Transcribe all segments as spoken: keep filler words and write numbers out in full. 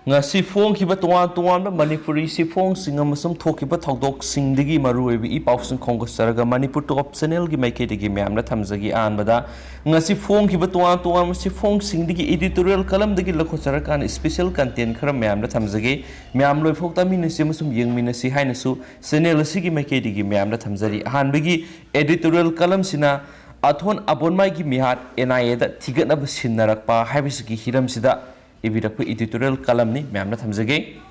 ꯉꯁꯤ ꯐꯣꯡꯈꯤꯕ ꯇꯣꯉꯥꯟ ꯇꯣꯉꯥꯟꯕ ꯃꯅꯤꯄꯨꯔꯤ ꯆꯦꯐꯣꯡꯁꯤꯡ ꯑꯃꯁꯨꯡ ꯊꯣꯛꯈꯤꯕ ꯊꯧꯗꯣꯛꯁꯤꯡꯗꯒꯤ ꯃꯔꯨꯑꯣꯏꯕ ꯏ ꯄꯥꯎꯁꯤꯡ ꯈꯣꯝꯒꯠꯆꯔꯒ ꯃꯅꯤꯄꯨꯔ ꯇꯣꯞ ꯆꯦꯅꯦꯜꯒꯤ ꯃꯥꯏꯀꯩꯗꯒꯤ ꯃꯌꯥꯝꯗ ꯊꯝꯖꯒꯦ꯫ ꯑꯍꯥꯟꯕꯗ ꯉꯁꯤ ꯐꯣꯡꯈꯤꯕ ꯇꯣꯉꯥꯟ ꯇꯣꯉꯥꯟꯕ ꯆꯦꯐꯣꯡꯁꯤꯡꯗꯒꯤ editorial columnꯗꯒꯤ ꯂꯧꯈꯠꯆꯔꯀꯥꯟꯗ special content ꯈꯔ ꯃꯌꯥꯝꯗ ꯊꯝꯖꯒꯦ꯫ ꯃꯌꯥꯝ ꯂꯣꯏꯐꯥꯎ ꯇꯥꯃꯤꯟꯅꯁꯤ ꯑꯃꯁꯨꯡ ꯌꯦꯡꯃꯤꯟꯅꯁꯤ ꯍꯥꯏꯅꯁꯨ ꯆꯦꯅꯦꯜ ꯑꯁꯤꯒꯤ ꯃꯥꯏꯀꯩꯗꯒꯤ ꯃꯌꯥꯝꯗ ꯊꯝꯖꯔꯤ꯫ ꯑꯍꯥꯟꯕꯒꯤ editorial columnꯁꯤꯅ ꯑꯊꯣꯟ ꯑꯕꯣꯟꯃꯥꯏꯒꯤ ꯃꯤꯍꯥꯠ NIAꯗ ꯊꯤꯒꯠꯅꯕ ꯁꯤꯟꯅꯔꯛꯄ ꯍꯥꯏꯕꯁꯤꯒꯤ ꯍꯤꯔꯝꯁꯤꯗ ꯏꯕꯤꯔꯛꯄ editorial columnꯅꯤ, ꯃꯌꯥꯝꯅ ꯊꯝꯖꯒꯦ꯫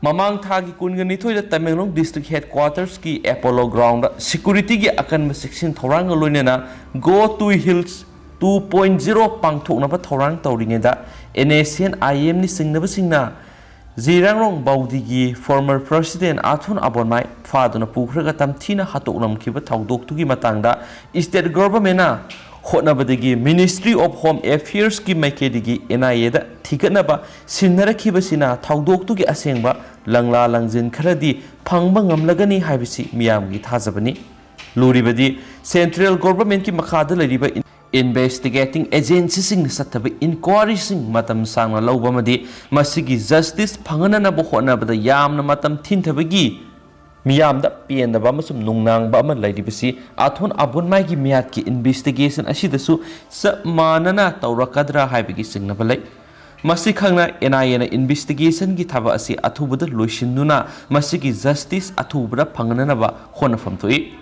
ꯃꯃꯥꯡ ꯊꯥꯒꯤ ꯀꯨꯟꯒ ꯅꯤꯊꯣꯏꯗ ꯇꯃꯦꯡꯂꯣꯡ district headquartersꯀꯤ Apollo groundꯗ securityꯒꯤ ꯑꯀꯟꯕ ꯆꯦꯛꯁꯤꯟ ꯊꯧꯔꯥꯡꯒ ꯂꯣꯏꯅꯅ Go to Hills two point zero ꯄꯥꯡꯊꯣꯛꯅꯕ ꯊꯧꯔꯥꯡ ꯇꯧꯔꯤꯉꯩꯗ NSCN-IMꯅ ꯆꯤꯡꯅꯕꯁꯤꯡꯅ ꯖꯤꯔꯥꯡꯔꯣꯡ ꯕꯥꯎꯗꯤꯒꯤ former president ꯑꯊꯣꯟ ꯑꯕꯣꯟꯃꯥꯏ ꯐꯥꯗꯨꯅ ꯄꯨꯈ꯭ꯔꯒ ꯇꯝꯊꯤꯅ ꯍꯥꯠꯇꯣꯛꯂꯝꯈꯤꯕ ꯊꯧꯗꯣꯛꯇꯨꯒꯤ ꯃꯇꯥꯡꯗ state governmentꯅ ꯍꯣꯠꯅꯕꯗꯒꯤ Ministry of Home Affairsꯀꯤ ꯃꯥꯏꯀꯩꯗꯒꯤ NIAꯗ ꯊꯤꯒꯠꯅꯕ ꯁꯤꯟꯅꯔꯛꯈꯤꯕꯁꯤꯅ ꯊꯧꯗꯣꯛꯇꯨꯒꯤ ꯑꯁꯦꯡꯕ ꯂꯪꯂꯥ ꯂꯪꯖꯤꯟ ꯈꯔꯗꯤ ꯐꯪꯕ ꯉꯝꯂꯒꯅꯤ ꯍꯥꯏꯕꯁꯤ ꯃꯤꯌꯥꯝꯒꯤ ꯊꯥꯖꯕꯅꯤ꯫ ꯂꯨꯔꯤꯕꯗꯤ central governmentꯀꯤ ꯃꯈꯥꯗ ꯂꯩꯔꯤꯕ investigating agencyꯁꯤꯡꯅ ꯆꯠꯊꯕ inquiryꯁꯤꯡ ꯃꯇꯝ ꯁꯥꯡꯅ ꯂꯧꯕ ꯑꯃꯗꯤ ꯃꯁꯤꯒꯤ justice ꯐꯪꯍꯟꯅꯅꯕ ꯍꯣꯠꯅꯕꯗ ꯌꯥꯝꯅ ꯃꯇꯝ ꯊꯤꯟꯊꯕꯒꯤ ꯃꯤꯌꯥꯝꯗ ꯄꯦꯟꯗꯕ ꯑꯃꯁꯨꯡ ꯅꯨꯡꯅꯥꯡꯕ ꯑꯃ ꯂꯩꯔꯤꯕꯁꯤ ꯑꯊꯣꯟ ꯑꯕꯣꯟꯃꯥꯏꯒꯤ ꯃꯤꯍꯥꯠꯀꯤ investigation ꯑꯁꯤꯗꯁꯨ ꯆꯞ ꯃꯥꯟꯅꯅ ꯇꯧꯔꯛꯀꯗ꯭ꯔꯥ ꯍꯥꯏꯕꯒꯤ ꯆꯤꯡꯅꯕ ꯂꯩ꯫ ꯃꯁꯤ ꯈꯪꯅ NIAꯅ investigationꯒꯤ ꯊꯕꯛ ꯑꯁꯤ ꯑꯊꯨꯕꯗ ꯂꯣꯏꯁꯤꯟꯗꯨꯅ ꯃꯁꯤꯒꯤ justice ꯑꯊꯨꯕꯗ ꯐꯪꯅꯅꯕ ꯍꯣꯠꯅꯐꯝ ꯊꯣꯛꯏ꯫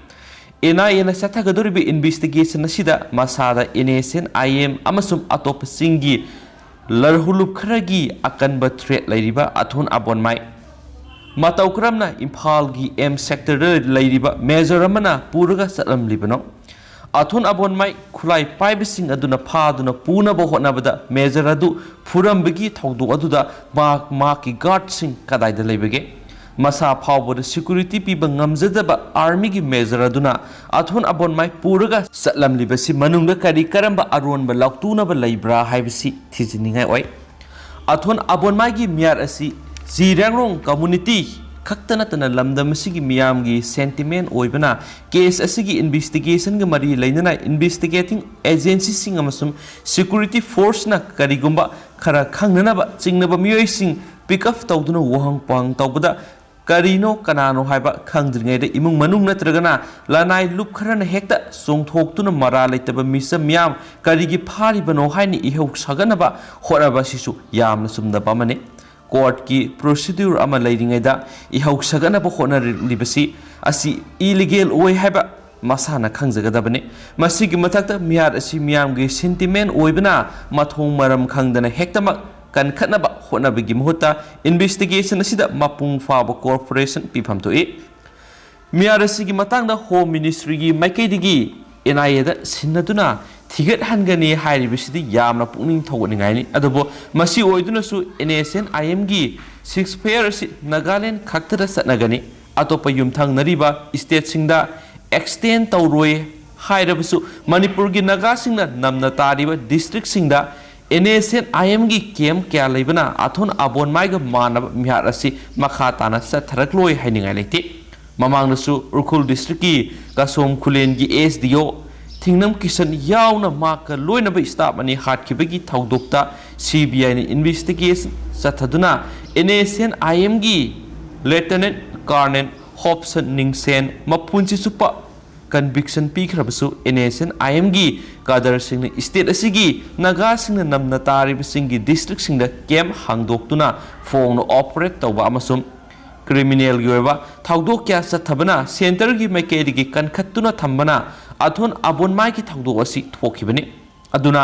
NIAꯅ ꯆꯠꯊꯒꯗꯧꯔꯤꯕ investigation ꯑꯁꯤꯗ ꯃꯁꯥꯗ NSCN-IM ꯑꯃꯁꯨꯡ ꯑꯇꯣꯞꯄꯁꯤꯡꯒꯤ ꯂꯔꯍꯨꯂꯨꯞ ꯈꯔꯒꯤ ꯑꯀꯟꯕ threat ꯂꯩꯔꯤꯕ ꯑꯊꯣꯟ ꯑꯕꯣꯟꯃꯥꯏ ꯃꯇꯧ ꯀꯔꯝꯅ ꯏꯝꯐꯥꯜꯒꯤ M sectorꯗ ꯂꯩꯔꯤꯕ major ꯑꯃꯅ ꯄꯨꯔꯒ ꯆꯠꯂꯝꯂꯤꯕꯅꯣ? ꯑꯊꯣꯟ ꯑꯕꯣꯟꯃꯥꯏ ꯈꯨꯠꯂꯥꯏ ꯄꯥꯏꯕꯁꯤꯡ ꯑꯗꯨꯅ ꯐꯥꯗꯨꯅ ꯄꯨꯅꯕ ꯍꯣꯠꯅꯕꯗ major ꯑꯗꯨ ꯐꯨꯔꯝꯕꯒꯤ ꯊꯧꯗꯣꯛ ꯑꯗꯨꯗ ꯃꯍꯥꯛ, ꯃꯍꯥꯛꯀꯤ guardꯁꯤꯡ ꯀꯗꯥꯏꯗ ꯂꯩꯕꯒꯦ? ꯃꯁꯥ ꯐꯥꯎꯕꯗ security ꯄꯤꯕ ꯉꯝꯖꯗꯕ armyꯒꯤ major ꯑꯗꯨꯅ ꯑꯊꯣꯟ ꯑꯕꯣꯟꯃꯥꯏ ꯄꯨꯔꯒ ꯆꯠꯂꯝꯂꯤꯕꯁꯤ ꯃꯅꯨꯡꯗ ꯀꯔꯤ ꯀꯔꯝꯕ ꯑꯔꯣꯟꯕ ꯂꯥꯎꯇꯨꯅꯕ ꯂꯩꯕ꯭ꯔꯥ ꯍꯥꯏꯕꯁꯤ ꯊꯤꯖꯤꯟꯅꯤꯡꯉꯥꯏ ꯑꯣꯏ꯫ ꯑꯊꯣꯟ ꯑꯕꯣꯟꯃꯥꯏꯒꯤ ꯃꯤꯍꯥꯠ ꯑꯁꯤ ꯖꯤꯔꯥꯡꯔꯣꯡ community ꯈꯛꯇ ꯅꯠꯇꯅ ꯂꯝꯗꯝ ꯑꯁꯤꯒꯤ ꯃꯤꯌꯥꯝꯒꯤ sentiment ꯑꯣꯏꯕꯅ case ꯑꯁꯤꯒꯤ investigationꯒ ꯃꯔꯤ ꯂꯩꯅꯅ investigating agencyꯁꯤꯡ ꯑꯃꯁꯨꯡ security forceꯅ ꯀꯔꯤꯒꯨꯝꯕ ꯈꯔ ꯈꯪꯅꯅꯕ ꯆꯤꯡꯅꯕ ꯃꯤꯑꯣꯏꯁꯤꯡ pick up ꯇꯧꯗꯨꯅ ꯋꯥꯍꯪ ꯄꯥꯎꯍꯪ ꯇꯧꯕꯗ ꯀꯔꯤꯅꯣ ꯀꯅꯥꯅꯣ ꯍꯥꯏꯕ ꯈꯪꯗ꯭ꯔꯤꯉꯩꯗ ꯏꯃꯨꯡ ꯃꯅꯨꯡ ꯅꯠꯇ꯭ꯔꯒꯅ ꯂꯅꯥꯏ ꯂꯨꯞ ꯈꯔꯅ ꯍꯦꯛꯇ ꯆꯣꯡꯊꯣꯛꯇꯨꯅ ꯃꯔꯥ ꯂꯩꯇꯕ ꯃꯤꯆꯝ ꯃꯤꯌꯥꯝ ꯀꯔꯤꯒꯤ ꯐꯥꯔꯤꯕꯅꯣ ꯍꯥꯏꯅ ꯏꯍꯧ ꯁꯥꯒꯠꯅꯕ ꯍꯣꯠꯅꯕ ꯑꯁꯤꯁꯨ ꯌꯥꯝꯅ ꯆꯨꯝꯗꯕ ꯑꯃꯅꯤ꯫ Courtꯀꯤ procedure ꯑꯃ ꯂꯩꯔꯤꯉꯩꯗ ꯏꯍꯧ ꯁꯥꯒꯠꯅꯕ ꯍꯣꯠꯅꯔꯤꯕꯁꯤ ꯑꯁꯤ illegal ꯑꯣꯏ ꯍꯥꯏꯕ ꯃꯁꯥꯅ ꯈꯪꯖꯒꯗꯕꯅꯤ꯫ ꯃꯁꯤꯒꯤ ꯃꯊꯛꯇ ꯃꯤꯍꯥꯠ ꯑꯁꯤ ꯃꯤꯌꯥꯝꯒꯤ sentiment ꯑꯣꯏꯕꯅ ꯃꯊꯣꯡ ꯃꯔꯝ ꯈꯪꯗꯅ ꯍꯦꯛꯇꯃꯛ ꯀꯟꯈꯠꯅꯕ ꯍꯣꯠꯅꯕꯒꯤ ꯃꯍꯨꯠꯇ investigation ꯑꯁꯤꯗ ꯃꯄꯨꯡ ꯐꯥꯕ cooperation ꯄꯤꯐꯝ ꯊꯣꯛꯏ꯫ ꯃꯤꯍꯥꯠ ꯑꯁꯤꯒꯤ ꯃꯇꯥꯡꯗ Home Ministryꯒꯤ ꯃꯥꯏꯀꯩꯗꯒꯤ NIAꯗ ꯁꯤꯟꯅꯗꯨꯅ ꯊꯤꯒꯠꯍꯟꯒꯅꯤ ꯍꯥꯏꯔꯤꯕꯁꯤꯗꯤ ꯌꯥꯝꯅ ꯄꯨꯛꯅꯤꯡ ꯊꯧꯒꯠꯅꯤꯡꯉꯥꯏꯅꯤ꯫ ꯑꯗꯨꯕꯨ ꯃꯁꯤ ꯑꯣꯏꯗꯨꯅꯁꯨ NSCN-IMꯒꯤ ceasefire ꯑꯁꯤ ꯅꯥꯒꯥꯂꯦꯟ ꯈꯛꯇꯗ ꯆꯠꯅꯒꯅꯤ꯫ ꯑꯇꯣꯞꯄ ꯌꯨꯝꯊꯪꯅꯔꯤꯕ stateꯁꯤꯡꯗ extend ꯇꯧꯔꯣꯏ ꯍꯥꯏꯔꯕꯁꯨ ꯃꯅꯤꯄꯨꯔꯒꯤ ꯅꯥꯒꯥꯁꯤꯡꯅ ꯅꯝꯅ ꯇꯥꯔꯤꯕ districtꯁꯤꯡꯗ NSCN-IMꯒꯤ camp ꯀꯌꯥ ꯂꯩꯕꯅ ꯑꯊꯣꯟ ꯑꯕꯣꯟꯃꯥꯏꯒ ꯃꯥꯟꯅꯕ ꯃꯤꯍꯥꯠ ꯑꯁꯤ ꯃꯈꯥ ꯇꯥꯅ ꯆꯠꯊꯔꯛꯂꯣꯏ ꯍꯥꯏꯅꯤꯡꯉꯥꯏ ꯂꯩꯇꯦ꯫ ꯃꯃꯥꯡꯗꯁꯨ ꯎꯈ꯭ꯔꯨꯜ districtꯀꯤ ꯀꯁꯣꯝ ꯈꯨꯂꯦꯟꯒꯤ SDO ꯊꯤꯡꯅꯝ ꯀꯤꯁꯟ ꯌꯥꯎꯅ ꯃꯍꯥꯛꯀ ꯂꯣꯏꯅꯕ staff ꯑꯅꯤ ꯍꯥꯠꯈꯤꯕꯒꯤ ꯊꯧꯗꯣꯛꯇ CBIꯅ investigation ꯆꯠꯊꯗꯨꯅ NSCN-IMꯒꯤ Lieutenant Colonel ꯍꯣꯞꯁꯟ ꯅꯤꯡꯁꯦꯟ ꯃꯄꯨꯟꯁꯤ ꯆꯨꯞꯄ conviction ꯄꯤꯈ꯭ꯔꯕꯁꯨ NSCN-IMꯒꯤ cadreꯁꯤꯡꯅ state ꯑꯁꯤꯒꯤ ꯅꯥꯒꯥꯁꯤꯡꯅ ꯅꯝꯅ ꯇꯥꯔꯤꯕꯁꯤꯡꯒꯤ districtꯁꯤꯡꯗ camp ꯍꯥꯡꯗꯣꯛꯇꯨꯅ ꯐꯣꯡꯅ operate ꯇꯧꯕ ꯑꯃꯁꯨꯡ criminalꯒꯤ ꯑꯣꯏꯕ ꯊꯧꯗꯣꯛ ꯀꯌꯥ ꯆꯠꯊꯕꯅ centreꯒꯤ ꯃꯥꯏꯀꯩꯗꯒꯤ ꯀꯟꯈꯠꯇꯨꯅ ꯊꯝꯕꯅ ꯑꯊꯣꯟ ꯑꯕꯣꯟꯃꯥꯏꯒꯤ ꯊꯧꯗꯣꯛ ꯑꯁꯤ ꯊꯣꯛꯈꯤꯕꯅꯤ꯫ ꯑꯗꯨꯅ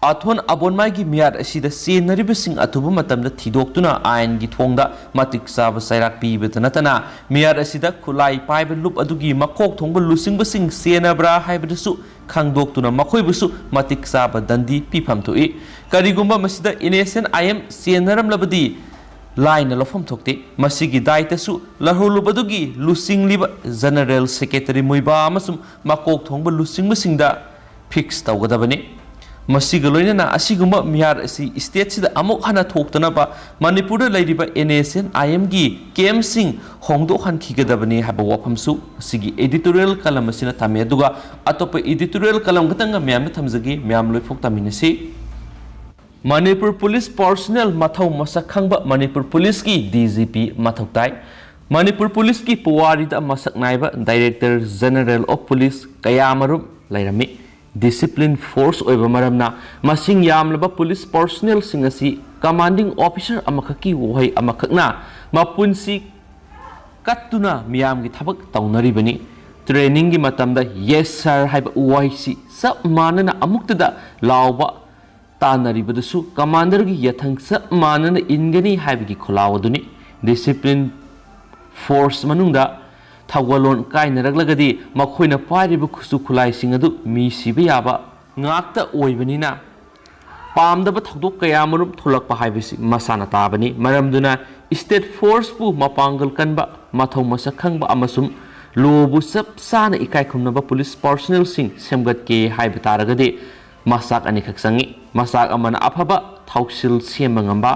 ꯑꯊꯣꯟ ꯑꯕꯣꯟꯃꯥꯏꯒꯤ ꯃꯤꯍꯥꯠ ꯑꯁꯤꯗ ꯆꯦꯟꯅꯔꯤꯕꯁꯤꯡ ꯑꯊꯨꯕ ꯃꯇꯝꯗ ꯊꯤꯗꯣꯛꯇꯨꯅ ꯑꯥꯏꯟꯒꯤ ꯊꯣꯡꯗ ꯃꯇꯤꯛ ꯆꯥꯕ ꯆꯩꯔꯥꯛ ꯄꯤꯕꯇ ꯅꯠꯇꯅ ꯃꯤꯍꯥꯠ ꯑꯁꯤꯗ ꯈꯨꯠꯂꯥꯏ ꯄꯥꯏꯕ ꯂꯨꯞ ꯑꯗꯨꯒꯤ ꯃꯀꯣꯛ ꯊꯣꯡꯕ ꯂꯨꯆꯤꯡꯕꯁꯤꯡ ꯆꯦꯟꯅꯕ꯭ꯔꯥ ꯍꯥꯏꯕꯗꯨꯁꯨ ꯈꯪꯗꯣꯛꯇꯨꯅ ꯃꯈꯣꯏꯕꯨꯁꯨ ꯃꯇꯤꯛ ꯆꯥꯕ ꯗꯟꯗꯤ ꯄꯤꯐꯝ ꯊꯣꯛꯏ꯫ ꯀꯔꯤꯒꯨꯝꯕ ꯃꯁꯤꯗ NSCN-IM ꯆꯦꯟꯅꯔꯝꯂꯕꯗꯤ ꯂꯥꯏꯅ ꯂꯧꯐꯝ ꯊꯣꯛꯇꯦ꯫ ꯃꯁꯤꯒꯤ ꯗꯥꯏꯇꯁꯨ ꯂꯧꯍꯧꯂꯨꯕ ꯑꯗꯨꯒꯤ ꯂꯨꯆꯤꯡꯂꯤꯕ General Secretary ꯃꯨꯏꯕꯥ ꯑꯃꯁꯨꯡ ꯃꯀꯣꯛ ꯊꯣꯡꯕ ꯂꯨꯆꯤꯡꯕꯁꯤꯡꯗ fix ꯇꯧꯒꯗꯕꯅꯤ꯫ ꯃꯁꯤꯒ ꯂꯣꯏꯅꯅ ꯑꯁꯤꯒꯨꯝꯕ ꯃꯤꯍꯥꯠ ꯑꯁꯤ stateꯁꯤꯗ ꯑꯃꯨꯛ ꯍꯟꯅ ꯊꯣꯛꯇꯅꯕ ꯃꯅꯤꯄꯨꯔꯗ ꯂꯩꯔꯤꯕ NSCN-IMꯒꯤ campꯁꯤꯡ ꯍꯣꯡꯗꯣꯛꯍꯟꯈꯤꯒꯗꯕꯅꯤ ꯍꯥꯏꯕ ꯋꯥꯐꯝꯁꯨ ꯑꯁꯤꯒꯤ editorial column ꯑꯁꯤꯅ ꯊꯝꯃꯤ꯫ ꯑꯗꯨꯒ ꯑꯇꯣꯞꯄ editorial column ꯈꯛꯇꯪꯒ ꯃꯌꯥꯝꯗ ꯊꯝꯖꯒꯦ꯫ ꯃꯌꯥꯝ ꯂꯣꯏꯐꯥꯎ ꯇꯥꯃꯤꯟꯅꯁꯤ꯫ ꯃꯅꯤꯄꯨꯔ ꯄꯨꯂꯤꯁ ꯄꯥꯔꯁꯣꯅꯦꯜ ꯃꯊꯧ ꯃꯁꯛ ꯈꯪꯕ ꯃꯅꯤꯄꯨꯔ ꯄꯨꯂꯤꯁꯀꯤ ꯗꯤ ꯖꯤ ꯄꯤ ꯃꯊꯧ ꯇꯥꯏ꯫ ꯃꯅꯤꯄꯨꯔ ꯄꯨꯂꯤꯁꯀꯤ ꯄꯨꯋꯥꯔꯤꯗ ꯃꯁꯛ ꯅꯥꯏꯕ ꯗꯥꯏꯔꯦꯛꯇꯔ ꯖꯦꯅꯔꯦꯜ ꯑꯣꯐ ꯄꯨꯂꯤꯁ ꯀꯌꯥꯃꯔꯨꯝ ꯂꯩꯔꯝꯃꯤ꯫ ꯗꯤꯁꯤꯄ꯭ꯂꯤꯟ ꯐꯣꯔꯁ ꯑꯣꯏꯕ ꯃꯔꯝꯅ ꯃꯁꯤꯡ ꯌꯥꯝꯂꯕ ꯄꯨꯂꯤꯁ ꯄꯥꯔꯁꯣꯅꯦꯜꯁꯤꯡ ꯑꯁꯤ ꯀꯃꯥꯟꯗꯤꯡ ꯑꯣꯐꯤꯁꯔ ꯑꯃꯈꯛꯀꯤ ꯋꯥꯍꯩ ꯑꯃꯈꯛꯅ ꯃꯄꯨꯟꯁꯤ ꯀꯠꯇꯨꯅ ꯃꯤꯌꯥꯝꯒꯤ ꯊꯕꯛ ꯇꯧꯅꯔꯤꯕꯅꯤ꯫ ꯇ꯭ꯔꯦꯅꯤꯡꯒꯤ ꯃꯇꯝꯗ "ꯌꯦꯁ ꯁꯥꯔ" ꯍꯥꯏꯕ ꯋꯥꯍꯩꯁꯤ ꯆꯞ ꯃꯥꯟꯅꯅ ꯑꯃꯨꯛꯇꯗ ꯂꯥꯎꯕ ꯇꯥꯟꯅꯔꯤꯕꯗꯨꯁꯨ ꯀꯃꯥꯟꯗꯔꯒꯤ ꯌꯥꯊꯪ ꯆꯞ ꯃꯥꯟꯅꯅ ꯏꯟꯒꯅꯤ ꯍꯥꯏꯕꯒꯤ ꯈꯣꯜꯂꯥꯎ ꯑꯗꯨꯅꯤ꯫ ꯗꯤꯁꯤꯄ꯭ꯂꯤꯟ ꯐꯣꯔꯁ ꯃꯅꯨꯡꯗ ꯊꯧꯒꯜꯂꯣꯟ ꯀꯥꯏꯅꯔꯛꯂꯒꯗꯤ ꯃꯈꯣꯏꯅ ꯄꯥꯏꯔꯤꯕ ꯈꯨꯠꯁꯨ ꯈꯨꯠꯂꯥꯏꯁꯤꯡ ꯑꯗꯨ ꯃꯤ ꯁꯤꯕ ꯌꯥꯕ ꯉꯥꯛꯇ ꯑꯣꯏꯕꯅꯤꯅ, ꯄꯥꯝꯗꯕ ꯊꯧꯗꯣꯛ ꯀꯌꯥꯃꯔꯨꯝ ꯊꯣꯛꯂꯛꯄ ꯍꯥꯏꯕꯁꯤ ꯃꯁꯥꯅ ꯇꯥꯕꯅꯤ꯫ ꯃꯔꯝꯗꯨꯅ ꯏꯁꯇꯦꯠ ꯐꯣꯔꯁꯄꯨ ꯃꯄꯥꯡꯒꯜ ꯀꯟꯕ, ꯃꯊꯧ ꯃꯁꯛ ꯈꯪꯕ ꯑꯃꯁꯨꯡ ꯂꯣꯕꯨ ꯆꯞ ꯆꯥꯅ ꯏꯀꯥꯏ ꯈꯨꯝꯅꯕ ꯄꯨꯂꯤꯁ ꯄꯥꯔꯁꯣꯅꯦꯜꯁꯤꯡ ꯁꯦꯝꯒꯠꯀꯦ ꯍꯥꯏꯕ ꯇꯥꯔꯒꯗꯤ ꯃꯆꯥꯛ ꯑꯅꯤꯈꯛ ꯆꯪꯏ꯫ ꯃꯆꯥꯛ ꯑꯃꯅ ꯑꯐꯕ ꯊꯧꯁꯤꯜ ꯁꯦꯝꯕ ꯉꯝꯕ,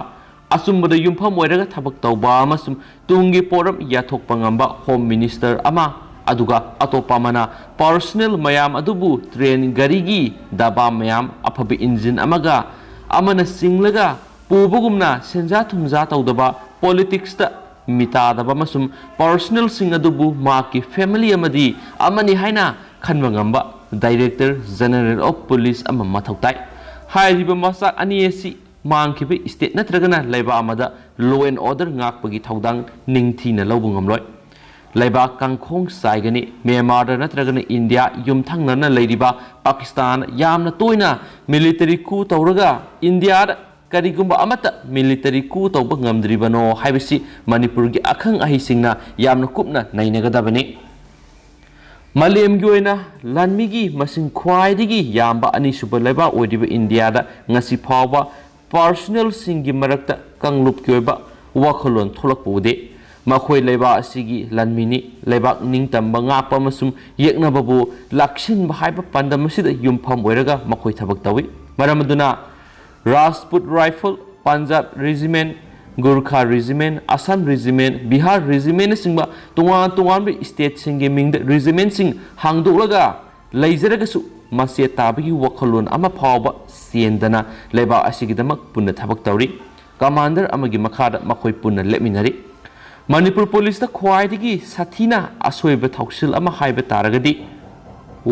ꯑꯆꯨꯝꯕꯗ ꯌꯨꯝꯐꯝ ꯑꯣꯏꯔꯒ ꯊꯕꯛ ꯇꯧꯕ ꯑꯃꯁꯨꯡ ꯇꯨꯡꯒꯤ ꯄꯣꯠꯂꯝ ꯌꯥꯊꯣꯛꯄ ꯉꯝꯕ ꯍꯣꯝ ꯃꯤꯅꯤꯁꯇꯔ ꯑꯃ, ꯑꯗꯨꯒ ꯑꯇꯣꯞꯄ ꯑꯃꯅ ꯄꯥꯔꯁꯣꯅꯦꯜ ꯃꯌꯥꯝ ꯑꯗꯨꯕꯨ ꯇ꯭ꯔꯦꯟ ꯒꯥꯔꯤꯒꯤ ꯗꯕꯥ ꯃꯌꯥꯝ, ꯑꯐꯕ ꯏꯟꯖꯤꯟ ꯑꯃꯒ ꯑꯃꯅ ꯆꯤꯡꯂꯒ ꯄꯨꯕꯒꯨꯝꯅ ꯁꯦꯟꯖꯥ ꯊꯨꯝꯖꯥ ꯇꯧꯗꯕ, ꯄꯣꯂꯤꯇꯤꯛꯁꯇ ꯃꯤꯇꯥꯗꯕ ꯑꯃꯁꯨꯡ ꯄꯥꯔꯁꯣꯅꯦꯜꯁꯤꯡ ꯑꯗꯨꯕꯨ ꯃꯍꯥꯛꯀꯤ ꯐꯦꯃꯤꯂꯤ ꯑꯃꯗꯤ ꯑꯃꯅꯤ ꯍꯥꯏꯅ ꯈꯟꯕ ꯉꯝꯕ ꯗꯥꯏꯔꯦꯛꯇꯔ ꯖꯦꯅꯔꯦꯜ ꯑꯣꯐ ꯄꯨꯂꯤꯁ ꯑꯃ ꯃꯊꯧ ꯇꯥꯏ꯫ ꯍꯥꯏꯔꯤꯕ ꯃꯆꯥꯛ ꯑꯅꯤ ꯑꯁꯤ ꯃꯥꯡꯈꯤꯕ ꯏꯁꯇꯦꯠ ꯅꯠꯇ꯭ꯔꯒꯅ ꯂꯩꯕꯥꯛ ꯑꯃꯗ ꯂꯣ ꯑꯦꯟ ꯑꯣꯔꯗꯔ ꯉꯥꯛꯄꯒꯤ ꯊꯧꯗꯥꯡ ꯅꯤꯡꯊꯤꯅ ꯂꯧꯕ ꯉꯝꯂꯣꯏ꯫ ꯂꯩꯕꯥꯛ ꯀꯥꯡꯈꯣꯡ ꯆꯥꯏꯒꯅꯤ꯫ ꯃ꯭ꯌꯥꯟꯃꯥꯔꯗ ꯅꯠꯇ꯭ꯔꯒꯅ ꯏꯟꯗꯤꯌꯥ ꯌꯨꯝꯊꯪꯅꯅ ꯂꯩꯔꯤꯕ ꯄꯥꯀꯤꯁꯇꯥꯟ ꯌꯥꯝꯅ ꯇꯣꯏꯅ ꯃꯤꯂꯤꯇꯔꯤ ꯀꯨ ꯇꯧꯔꯒ ꯏꯟꯗꯤꯌꯥꯗ ꯀꯔꯤꯒꯨꯝꯕ ꯑꯃꯠꯇ ꯃꯤꯂꯤꯇꯔꯤ ꯀꯨ ꯇꯧꯕ ꯉꯝꯗ꯭ꯔꯤꯕꯅꯣ ꯍꯥꯏꯕꯁꯤ ꯃꯅꯤꯄꯨꯔꯒꯤ ꯑꯈꯪ ꯑꯍꯩꯁꯤꯡꯅ ꯌꯥꯝꯅ ꯀꯨꯞꯅ ꯅꯩꯅꯒꯗꯕꯅꯤ꯫ ꯃꯥꯂꯦꯝꯒꯤ ꯑꯣꯏꯅ ꯂꯥꯟꯃꯤꯒꯤ ꯃꯁꯤꯡ ꯈ꯭ꯋꯥꯏꯗꯒꯤ ꯌꯥꯝꯕ ꯑꯅꯤꯁꯨꯕ ꯂꯩꯕꯥꯛ ꯑꯣꯏꯔꯤꯕ ꯏꯟꯗꯤꯌꯥꯗ ꯉꯁꯤ ꯐꯥꯎꯕ ꯄꯥꯔꯁꯣꯅꯦꯜꯁꯤꯡꯒꯤ ꯃꯔꯛꯇ ꯀꯥꯡꯂꯨꯞꯀꯤ ꯑꯣꯏꯕ ꯋꯥꯈꯜꯂꯣꯟ ꯊꯣꯛꯂꯛꯄ ꯎꯗꯦ꯫ ꯃꯈꯣꯏ ꯂꯩꯕꯥꯛ ꯑꯁꯤꯒꯤ ꯂꯥꯟꯃꯤꯅꯤ꯫ ꯂꯩꯕꯥꯛ ꯅꯤꯡꯇꯝꯕ ꯉꯥꯛꯄ ꯑꯃꯁꯨꯡ ꯌꯦꯛꯅꯕꯕꯨ ꯂꯥꯛꯁꯤꯟꯕ ꯍꯥꯏꯕ ꯄꯥꯟꯗꯝ ꯑꯁꯤꯗ ꯌꯨꯝꯐꯝ ꯑꯣꯏꯔꯒ ꯃꯈꯣꯏ ꯊꯕꯛ ꯇꯧꯏ꯫ ꯃꯔꯝ ꯑꯗꯨꯅ Rajput rifle, Punjab regiment, Gurkha regiment, Assam regiment, Bihar ꯔꯦꯖꯤꯃꯦꯟꯅꯆꯤꯡꯕ ꯇꯣꯉꯥꯟ ꯇꯣꯉꯥꯟꯕ ꯏꯁꯇꯦꯠꯁꯤꯡꯒꯤ ꯃꯤꯡꯗ ꯔꯦꯖꯤꯃꯦꯟꯁꯤꯡ ꯍꯥꯡꯗꯣꯛꯂꯒ ꯂꯩꯖꯔꯒꯁꯨ, ꯃꯆꯦꯠ ꯇꯥꯕꯒꯤ ꯋꯥꯈꯜꯂꯣꯟ ꯑꯃ ꯐꯥꯎꯕ ꯆꯦꯟꯗꯅ ꯂꯩꯕꯥꯛ ꯑꯁꯤꯒꯤꯗꯃꯛ ꯄꯨꯟꯅ ꯊꯕꯛ ꯇꯧꯔꯤ꯫ ꯀꯃꯥꯟꯗꯔ ꯑꯃꯒꯤ ꯃꯈꯥꯗ ꯃꯈꯣꯏ ꯄꯨꯟꯅ ꯂꯦꯞꯃꯤꯟꯅꯔꯤ꯫ ꯃꯅꯤꯄꯨꯔ ꯄꯨꯂꯤꯁꯇ ꯈ꯭ꯋꯥꯏꯗꯒꯤ ꯁꯥꯊꯤꯅ ꯑꯁꯣꯏꯕ ꯊꯧꯁꯤꯜ ꯑꯃ ꯍꯥꯏꯕ ꯇꯥꯔꯒꯗꯤ,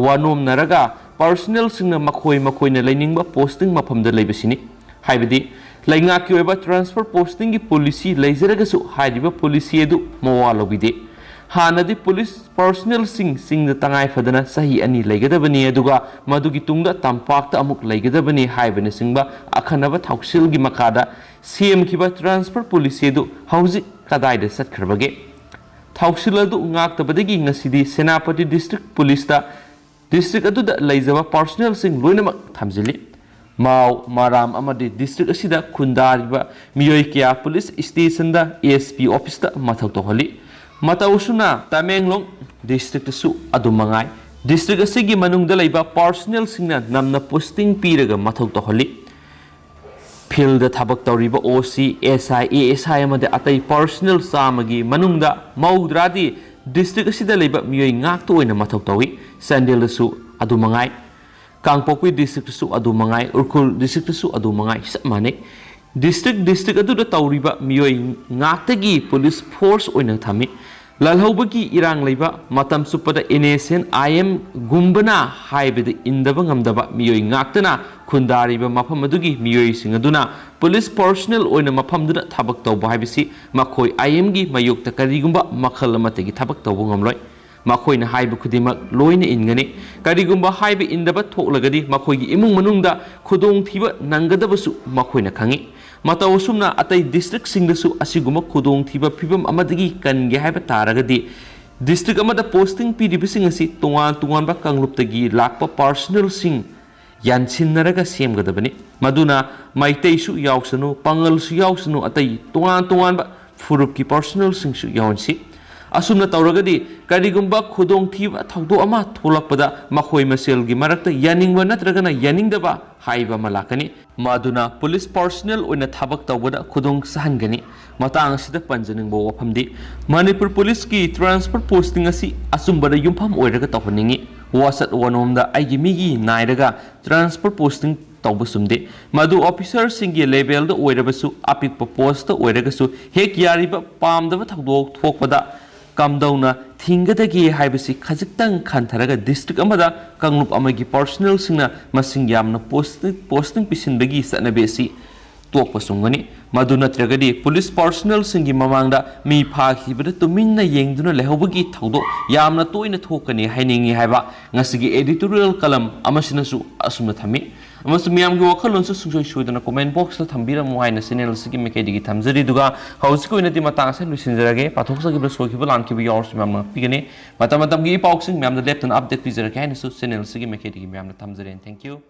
ꯋꯥꯅꯣꯝꯅꯔꯒ ꯄꯥꯔꯁꯣꯅꯦꯜꯁꯤꯡꯅ ꯃꯈꯣꯏ ꯃꯈꯣꯏꯅ ꯂꯩꯅꯤꯡꯕ ꯄꯣꯁꯇꯤꯡ ꯃꯐꯝꯗ ꯂꯩꯕꯁꯤꯅꯤ꯫ ꯍꯥꯏꯕꯗꯤ, ꯂꯩꯉꯥꯛꯀꯤ ꯑꯣꯏꯕ ꯇ꯭ꯔꯥꯟꯁꯐꯔ ꯄꯣꯁꯇꯤꯡꯒꯤ ꯄꯣꯂꯤꯁꯤ ꯂꯩꯖꯔꯒꯁꯨ, ꯍꯥꯏꯔꯤꯕ ꯄꯣꯂꯤꯁꯤ ꯑꯗꯨ ꯃꯋꯥ ꯂꯧꯕꯤꯗꯦ꯫ ꯍꯥꯟꯅꯗꯤ ꯄꯨꯂꯤꯁ ꯄꯥꯔꯁꯣꯅꯦꯜꯁꯤꯡ ꯆꯤꯡꯗ ꯇꯉꯥꯏ ꯐꯗꯅ ꯆꯍꯤ ꯑꯅꯤ ꯂꯩꯒꯗꯕꯅꯤ, ꯑꯗꯨꯒ ꯃꯗꯨꯒꯤ ꯇꯨꯡꯗ ꯇꯝꯄꯥꯛꯇ ꯑꯃꯨꯛ ꯂꯩꯒꯗꯕꯅꯤ ꯍꯥꯏꯕꯅꯆꯤꯡꯕ ꯑꯈꯟꯅꯕ ꯊꯧꯁꯤꯜꯒꯤ ꯃꯈꯥꯗ ꯁꯦꯝꯈꯤꯕ ꯇ꯭ꯔꯥꯟꯁꯐꯔ ꯄꯣꯂꯤꯁꯤ ꯑꯗꯨ ꯍꯧꯖꯤꯛ ꯀꯗꯥꯏꯗ ꯆꯠꯈ꯭ꯔꯕꯒꯦ? ꯊꯧꯁꯤꯜ ꯑꯗꯨ ꯉꯥꯛꯇꯕꯗꯒꯤ ꯉꯁꯤꯗꯤ ꯁꯦꯅꯥꯄꯇꯤ ꯗꯤꯁꯇ꯭ꯔꯤꯛ ꯄꯨꯂꯤꯁꯇ ꯗꯤꯁꯇ꯭ꯔꯤꯛ ꯑꯗꯨꯗ ꯂꯩꯖꯕ ꯄꯥꯔꯁꯣꯅꯦꯜꯁꯤꯡ ꯂꯣꯏꯅꯃꯛ ꯊꯝꯖꯤꯜꯂꯤ꯫ ꯃꯥꯎ, ꯃꯔꯥꯝ ꯑꯃꯗꯤ ꯗꯤꯁꯇ꯭ꯔꯤꯛ ꯑꯁꯤꯗ ꯈꯨꯟꯗꯥꯔꯤꯕ ꯃꯤꯑꯣꯏ ꯀꯌꯥ ꯄꯨꯂꯤꯁ ꯁ꯭ꯇꯦꯁꯟꯗ, ꯑꯦꯁ ꯄꯤ ꯑꯣꯐꯤꯁꯇ ꯃꯊꯧ ꯇꯧꯍꯜꯂꯤ꯫ ꯃꯇꯧ ꯑꯁꯨꯝꯅ ꯇꯃꯦꯡꯂꯣꯡ ꯗꯤꯁꯇ꯭ꯔꯤꯛꯇꯁꯨ ꯑꯗꯨ ꯃꯉꯥꯏ꯫ ꯗꯤꯁꯇ꯭ꯔꯤꯛ ꯑꯁꯤꯒꯤ ꯃꯅꯨꯡꯗ ꯂꯩꯕ ꯄꯥꯔꯁꯣꯅꯦꯜꯁꯤꯡꯅ ꯅꯝꯅ ꯄꯣꯁꯇꯤꯡ ꯄꯤꯔꯒ ꯃꯊꯧ ꯇꯧꯍꯜꯂꯤ꯫ ꯐꯤꯜꯗ ꯊꯕꯛ ꯇꯧꯔꯤꯕ ꯑꯣ ꯁꯤ, ꯑꯦꯁ ꯑꯥꯏ, ꯑꯦ ꯑꯦꯁ ꯑꯥꯏ ꯑꯃꯗꯤ ꯑꯇꯩ ꯄꯥꯔꯁꯣꯅꯦꯜ ꯆꯥꯝꯃꯒꯤ ꯃꯅꯨꯡꯗ ꯃꯧꯗ꯭ꯔꯥꯗꯤ ꯗꯤꯁꯇ꯭ꯔꯤꯛ ꯑꯁꯤꯗ ꯂꯩꯕ ꯃꯤꯑꯣꯏ ꯉꯥꯛꯇ ꯑꯣꯏꯅ ꯃꯊꯧ ꯇꯧꯏ꯫ ꯆꯥꯟꯗꯦꯜꯗꯁꯨ ꯑꯗꯨ ꯃꯉꯥꯏ, ꯀꯥꯡꯄꯣꯛꯄꯤ ꯗꯤꯁꯇ꯭ꯔꯤꯛꯇꯁꯨ ꯑꯗꯨ ꯃꯉꯥꯏ, ꯎꯈ꯭ꯔꯨꯜ ꯗꯤꯁꯇ꯭ꯔꯤꯛꯇꯁꯨ ꯑꯗꯨ ꯃꯉꯥꯏ, ꯆꯞ ꯃꯥꯟꯅꯩ꯫ ꯗꯤꯁꯇ꯭ꯔꯤꯛ ꯗꯤꯁꯇ꯭ꯔꯤꯛ ꯑꯗꯨꯗ ꯇꯧꯔꯤꯕ ꯃꯤꯑꯣꯏ ꯉꯥꯛꯇꯒꯤ ꯄꯨꯂꯤꯁ ꯐꯣꯔꯁ ꯑꯣꯏꯅ ꯊꯝꯃꯤ꯫ ꯂꯥꯜꯍꯧꯕꯒꯤ ꯏꯔꯥꯡ ꯂꯩꯕ ꯃꯇꯝ ꯆꯨꯞꯄꯗ ꯑꯦꯟ ꯑꯦꯁ ꯑꯦꯟ ꯑꯥꯏ ꯑꯦꯝꯒꯨꯝꯕꯅ ꯍꯥꯏꯕꯗ ꯏꯟꯗꯕ ꯉꯝꯗꯕ ꯃꯤꯑꯣꯏ ꯉꯥꯛꯇꯅ ꯈꯨꯟꯗꯥꯔꯤꯕ ꯃꯐꯝ ꯑꯗꯨꯒꯤ ꯃꯤꯑꯣꯏꯁꯤꯡ ꯑꯗꯨꯅ ꯄꯨꯂꯤꯁ ꯄꯥꯔꯁꯣꯅꯦꯜ ꯑꯣꯏꯅ ꯃꯐꯝꯗꯨꯗ ꯊꯕꯛ ꯇꯧꯕ ꯍꯥꯏꯕꯁꯤ ꯃꯈꯣꯏ ꯑꯥꯏ ꯑꯦꯝꯒꯤ ꯃꯥꯌꯣꯛꯇ ꯀꯔꯤꯒꯨꯝꯕ ꯃꯈꯜ ꯑꯃꯠꯇꯒꯤ ꯊꯕꯛ ꯇꯧꯕ ꯉꯝꯂꯣꯏ꯫ ꯃꯈꯣꯏꯅ ꯍꯥꯏꯕ ꯈꯨꯗꯤꯡꯃꯛ ꯂꯣꯏꯅ ꯏꯟꯒꯅꯤ꯫ ꯀꯔꯤꯒꯨꯝꯕ ꯍꯥꯏꯕ ꯏꯟꯗꯕ ꯊꯣꯛꯂꯒꯗꯤ ꯃꯈꯣꯏꯒꯤ ꯏꯃꯨꯡ ꯃꯅꯨꯡꯗ ꯈꯨꯗꯣꯡꯊꯤꯕ ꯅꯪꯒꯗꯕꯁꯨ ꯃꯈꯣꯏꯅ ꯈꯪꯏ꯫ ꯃꯇꯧ ꯑꯁꯨꯝꯅ ꯑꯇꯩ ꯗꯤꯁꯇ꯭ꯔꯤꯛꯁꯤꯡꯗꯁꯨ ꯑꯁꯤꯒꯨꯝꯕ ꯈꯨꯗꯣꯡꯊꯤꯕ ꯐꯤꯕꯝ ꯑꯃꯗꯒꯤ ꯀꯟꯒꯦ ꯍꯥꯏꯕ ꯇꯥꯔꯒꯗꯤ, ꯗꯤꯁꯇ꯭ꯔꯤꯛ ꯑꯃꯗ ꯄꯣꯁꯇꯤꯡ ꯄꯤꯔꯤꯕꯁꯤꯡ ꯑꯁꯤ ꯇꯣꯉꯥꯟ ꯇꯣꯉꯥꯟꯕ ꯀꯥꯡꯂꯨꯞꯇꯒꯤ ꯂꯥꯛꯄ ꯄꯥꯔꯁꯣꯅꯦꯜꯁꯤꯡ ꯌꯥꯟꯁꯤꯟꯅꯔꯒ ꯁꯦꯝꯒꯗꯕꯅꯤ꯫ ꯃꯗꯨꯅ ꯃꯩꯇꯩꯁꯨ ꯌꯥꯎꯁꯅꯨ, ꯄꯥꯉꯜꯁꯨ ꯌꯥꯎꯁꯅꯨ, ꯑꯇꯩ ꯇꯣꯉꯥꯟ ꯇꯣꯉꯥꯟꯕ ꯐꯨꯔꯨꯞꯀꯤ ꯄꯥꯔꯁꯣꯅꯦꯜꯁꯤꯡꯁꯨ ꯌꯥꯎꯍꯟꯁꯤ꯫ ꯑꯁꯨꯝꯅ ꯇꯧꯔꯒꯗꯤ ꯀꯔꯤꯒꯨꯝꯕ ꯈꯨꯗꯣꯡꯊꯤꯕ ꯊꯧꯗꯣꯛ ꯑꯃ ꯊꯣꯛꯂꯛꯄꯗ ꯃꯈꯣꯏ ꯃꯁꯦꯜꯒꯤ ꯃꯔꯛꯇ ꯌꯥꯅꯤꯡꯕ ꯅꯠꯇ꯭ꯔꯒꯅ ꯌꯥꯅꯤꯡꯗꯕ ꯍꯥꯏꯕ ꯑꯃ ꯂꯥꯛꯀꯅꯤ꯫ ꯃꯗꯨꯅ ꯄꯨꯂꯤꯁ ꯄꯥꯔꯁꯣꯅꯦꯜ ꯑꯣꯏꯅ ꯊꯕꯛ ꯇꯧꯕꯗ ꯈꯨꯗꯣꯡ ꯆꯥꯍꯟꯒꯅꯤ꯫ ꯃꯇꯥꯡ ꯑꯁꯤꯗ ꯄꯟꯖꯅꯤꯡꯕ ꯋꯥꯐꯝꯗꯤ, ꯃꯅꯤꯄꯨꯔ ꯄꯨꯂꯤꯁꯀꯤ ꯇ꯭ꯔꯥꯟꯁꯐꯔ ꯄꯣꯁꯇꯤꯡ ꯑꯁꯤ ꯑꯆꯨꯝꯕꯗ ꯌꯨꯝꯐꯝ ꯑꯣꯏꯔꯒ ꯇꯧꯍꯟꯅꯤꯡꯏ꯫ ꯋꯥꯆꯠ ꯋꯥꯅꯣꯝꯗ ꯑꯩꯒꯤ ꯃꯤꯒꯤ ꯅꯥꯏꯔꯒ transfer posting ꯇꯧꯕ ꯆꯨꯝꯗꯦ꯫ ꯃꯗꯨ officerꯁꯤꯡꯒꯤ levelꯗ ꯑꯣꯏꯔꯕꯁꯨ, ꯑꯄꯤꯛꯄ postꯇ ꯑꯣꯏꯔꯒꯁꯨ, ꯍꯦꯛ ꯌꯥꯔꯤꯕ ꯄꯥꯝꯗꯕ ꯊꯧꯗꯣꯛ ꯊꯣꯛꯄꯗ ꯀꯝꯗꯧꯅ ꯊꯤꯡꯒꯗꯒꯦ ꯍꯥꯏꯕꯁꯤ ꯈꯖꯤꯛꯇꯪ ꯈꯟꯊꯔꯒ district ꯑꯃꯗ ꯀꯥꯡꯂꯨꯞ ꯑꯃꯒꯤ personnelꯁꯤꯡꯅ ꯃꯁꯤꯡ ꯌꯥꯝꯅ posting, posting ꯄꯤꯁꯤꯟꯕꯒꯤ ꯆꯠꯅꯕꯤ ꯑꯁꯤ ꯇꯣꯛꯄ ꯆꯨꯝꯒꯅꯤ꯫ ꯃꯗꯨ ꯅꯠꯇ꯭ꯔꯒꯗꯤ police personnelꯁꯤꯡꯒꯤ ꯃꯃꯥꯡꯗ ꯃꯤ ꯐꯥꯈꯤꯕꯗ ꯇꯨꯃꯤꯟꯅ ꯌꯦꯡꯗꯨꯅ ꯂꯩꯍꯧꯕꯒꯤ ꯊꯧꯗꯣꯛ ꯌꯥꯝꯅ ꯇꯣꯏꯅ ꯊꯣꯛꯀꯅꯤ ꯍꯥꯏꯅꯤꯡꯏ ꯍꯥꯏꯕ ꯉꯁꯤꯒꯤ editorial column ꯑꯃꯁꯤꯅꯁꯨ ꯑꯁꯨꯝꯅ ꯊꯝꯃꯤ꯫ ꯑꯃꯁꯨꯡ ꯃꯤꯌꯥꯝꯒꯤ ꯋꯥꯈꯜꯂꯣꯟꯁꯨ ꯁꯨꯡꯁꯣꯏ ꯁꯣꯏꯗꯅ comment boxꯇ ꯊꯝꯕꯤꯔꯝꯃꯨ ꯍꯥꯏꯅ channel ꯑꯁꯤꯒꯤ ꯃꯥꯏꯀꯩꯗꯒꯤ ꯊꯝꯖꯔꯤ꯫ ꯑꯗꯨꯒ ꯍꯧꯖꯤꯛꯀꯤ ꯑꯣꯏꯅꯗꯤ ꯃꯇꯥꯡ ꯑꯁꯤꯗ ꯂꯣꯏꯁꯤꯟꯖꯔꯒꯦ꯫ ꯄꯥꯊꯣꯛꯆꯈꯤꯕ, ꯁꯣꯏꯈꯤꯕ, ꯂꯥꯟꯈꯤꯕ ꯌꯥꯎꯔꯁꯨ ꯃꯌꯥꯝꯅ ꯉꯥꯛꯄꯤꯒꯅꯤ꯫ ꯃꯇꯝ ꯃꯇꯝꯒꯤ ꯏ ꯄꯥꯎꯁꯤꯡ ꯃꯌꯥꯝꯗ ꯂꯦꯞꯇꯅ update ꯄꯤꯖꯔꯛꯀꯦ ꯍꯥꯏꯅꯁꯨ channel ꯑꯁꯤꯒꯤ ꯃꯥꯏꯀꯩꯗꯒꯤ ꯃꯌꯥꯝꯗ ꯊꯝꯖꯔꯦ꯫ Thank you꯫